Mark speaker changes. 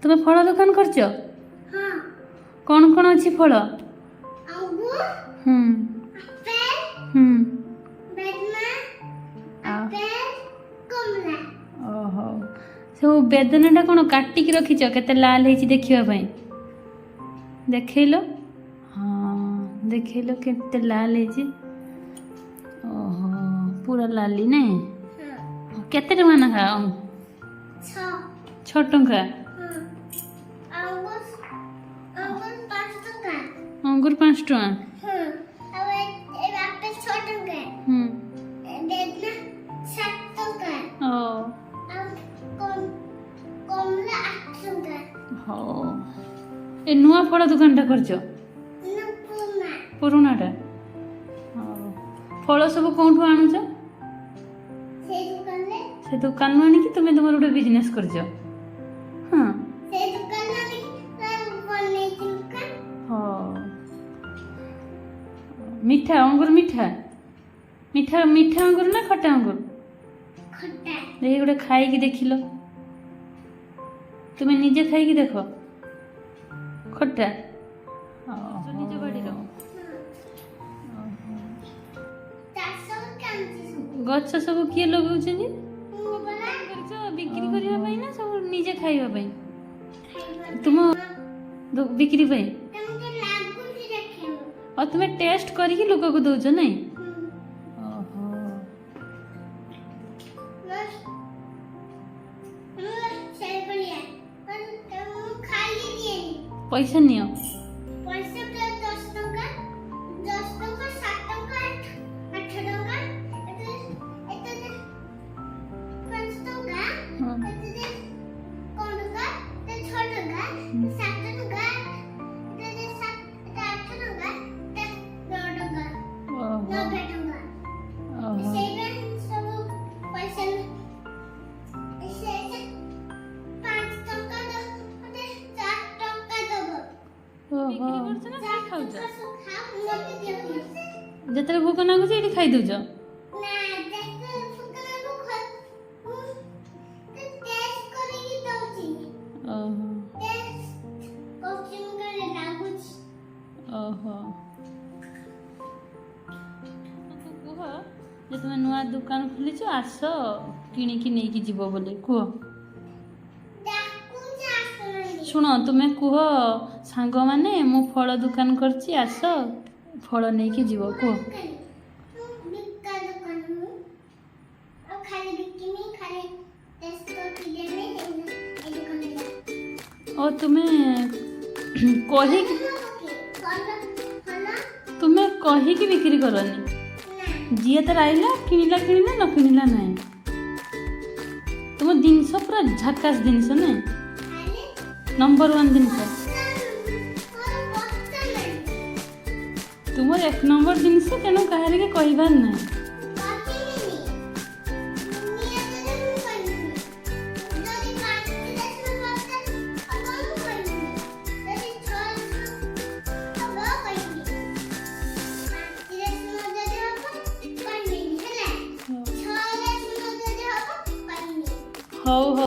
Speaker 1: ତୁମେ ଫଳ ଦୋକାନ କରିଛ?
Speaker 2: ହଁ।
Speaker 1: କ'ଣ କ'ଣ ଅଛି ଫଳ?
Speaker 2: ଅଙ୍ଗୁର, ଆପେଲ, ବେଦନା, ଆପେଲ, କମଳା।
Speaker 1: ଓହୋ, ସବୁ ବେଦନାଟା କ'ଣ କାଟିକି ରଖିଛ? କେତେ ଲାଲ ହେଇଛି ଦେଖିବା ପାଇଁ ଦେଖେଇଲ। ହଁ, ଦେଖେଇଲ, କେତେ ଲାଲ ହେଇଛି। ଓହୋ, ପୁରା ଲାଲି ନାଇଁ?
Speaker 2: ହଁ।
Speaker 1: କେତେ ଟଙ୍କା ଲେଖା?
Speaker 2: 6।
Speaker 1: 6 ଟଙ୍କା?
Speaker 2: ହଁ, ଅଙ୍ଗୁର, ଅଙ୍ଗୁର 5 ଟଙ୍କା।
Speaker 1: ଅଙ୍ଗୁର 5 ଟଙ୍କା?
Speaker 2: ହଁ, ଆଉ ଏ ଆପେଲ 6 ଟଙ୍କା। ବେଦନା 7 ଟଙ୍କା।
Speaker 1: ଓ।
Speaker 2: ଆଉ କମଳା 8 ଟଙ୍କା।
Speaker 1: ହଉ, ଏ ନୂଆ ଫଳ ଦୋକାନଟା କରିଛ?
Speaker 2: ନା, ପୁରୁଣା।
Speaker 1: ପୁରୁଣାଟା। ହଉ, ଫଳ ସବୁ କେଉଁଠୁ ଆଣୁଛ?
Speaker 2: ସେଇ ଦୋକାନରେ।
Speaker 1: ସେ ଦୋକାନରୁ ଆଣିକି ତୁମେ ତୁମର ଗୋଟେ ବିଜନେସ୍ କରିଛ? ହଁ।
Speaker 2: ସେଇ ଦୋକାନରେ ଆଣିକି ବନେଇଛି ଦୋକାନ।
Speaker 1: ହଉ, ମିଠା ଅଙ୍ଗୁର, ମିଠା ମିଠା ମିଠା ଅଙ୍ଗୁର ନା ଖଟା ଅଙ୍ଗୁର?
Speaker 2: ଖଟା।
Speaker 1: ଦେଖି, ଗୋଟେ ଖାଇକି ଦେଖିଲ, ତୁମେ ନିଜେ ଖାଇକି ଦେଖ। ଖଟା ନିଜ ବାଡ଼ିର?
Speaker 2: ଚାଷ କାଞ୍ଚି ସବୁ।
Speaker 1: ଗଛ ସବୁ କିଏ ଲଗାଉଛନ୍ତି?
Speaker 2: ମୁଁ ପରା।
Speaker 1: କରିଛ ବିକ୍ରି କରିବା ପାଇଁ ନା ସବୁ ନିଜେ ଖାଇବା ପାଇଁ?
Speaker 2: ଖାଇବା।
Speaker 1: ତୁମ ବିକ୍ରି ପାଇଁ?
Speaker 2: କେମିତି ଲାଗୁଛି ଦେଖିବ।
Speaker 1: ଆଉ ତୁମେ ଟେଷ୍ଟ କରିକି ଲୋକକୁ ଦଉଛ ନାଇଁ? ଓହୋ।
Speaker 2: ମୁଁ ସେଇଭଳିଆ ମୁଁ ଖାଲି ଦିଏନି।
Speaker 1: ପଇସା ନିଅ?
Speaker 2: ପଇସା ପୁରା 10 ଟଙ୍କା, 10 ଟଙ୍କା, 7 ଟଙ୍କା, 8 ଟଙ୍କା, ଏତେ ଏତେ 5 ଟଙ୍କା। ଏତେ କଣ ଟଙ୍କା, ଏତେ 6 ଟଙ୍କା, 7 ଟଙ୍କା, ଏତେ 7, ଏତେ 8 ଟଙ୍କା, ଏତେ 9 ଟଙ୍କା। 90 ଟଙ୍କା। ସେଇପାଇଁ ସବୁ ପଇସା ସେ 5 ଟଙ୍କା ଗୋଟେ 4 ଟଙ୍କା ଦବ।
Speaker 1: ବିକ୍ରି କରୁଛ ନା ଖାଲି ଖାଉଛ?
Speaker 2: 4 ଟଙ୍କା ସବୁ ଖାଉ, ମତେ ଦିଅ।
Speaker 1: ଯେତେବେଳେ ଭୋକ ନାଗୁଛି ଏଇଠି ଖାଇ ଦଉଛ?
Speaker 2: ନା, ଯେତେବେଳେ ଭୋକ ଲାଗୁ ମୁଁ ଟେଷ୍ଟ କରିକି ଦଉଛି। ଟେଷ୍ଟ କରୁଛି ମୁଁ, କେମିତି ଲାଗୁଛି।
Speaker 1: ଓହୋ, ତାଙ୍କୁ କୁହ ଯେ ତୁମେ ନୂଆ ଦୋକାନ ଖୋଲିଛ, ଆସ କିଣିକି ନେଇକି ଯିବ ବୋଲି କୁହ।
Speaker 2: ଡାକୁଛି, ଆସୁନାହାନ୍ତି।
Speaker 1: ଶୁଣ, ତୁମେ କୁହ, ସାଙ୍ଗମାନେ, ମୁଁ ଫଳ ଦୋକାନ କରିଛି, ଆସ ଫଳ ନେଇକି ଯିବ କୁହ।
Speaker 2: ମୁଁ ବିକା ଦୋକାନ, ମୁଁ ଆଉ ଖାଲି ବିକିନି, ଖାଲି ଟେଷ୍ଟ କରିକି ଦେମି ଏଇ ଦୋକାନରେ।
Speaker 1: ଓ, ତୁମେ କହିକି
Speaker 2: ଭଲ।
Speaker 1: ତୁମେ କହିକି ବିକ୍ରି କରନି?
Speaker 2: ନା।
Speaker 1: ଯିଏ ତାର ଆଇଲା, କିଣିଲା କିଣିଲା, ନ କିଣିଲା ନାହିଁ। ତୁମ ଜିନିଷ ପୁରା ଝାକାସ ଜିନିଷ ନାଇଁ?
Speaker 2: ଖାଲି
Speaker 1: ନମ୍ବର ୱାନ୍ ଜିନିଷ।
Speaker 2: ମୋର ବସ୍ତା ନାହିଁ।
Speaker 1: ତୁମର ଏକ ନମ୍ବର ଜିନିଷ, ତେଣୁ କାହାରିକି କହିବାର ନାହିଁ।
Speaker 2: କହିବିନି। ନିହାତି ମୁଁ କହିବିନି। ଯଦି 5 ବସ୍ତା ହବ ମୁଁ କହିବିନି। ଯଦି 6 ହବ କହିବି। 5ରେ 0 ଯଦି ହବ କହିବିନି, ହେଲା? 6ରେ 0 ଯଦି ହବ କହିବି।
Speaker 1: ହଉ ହଉ।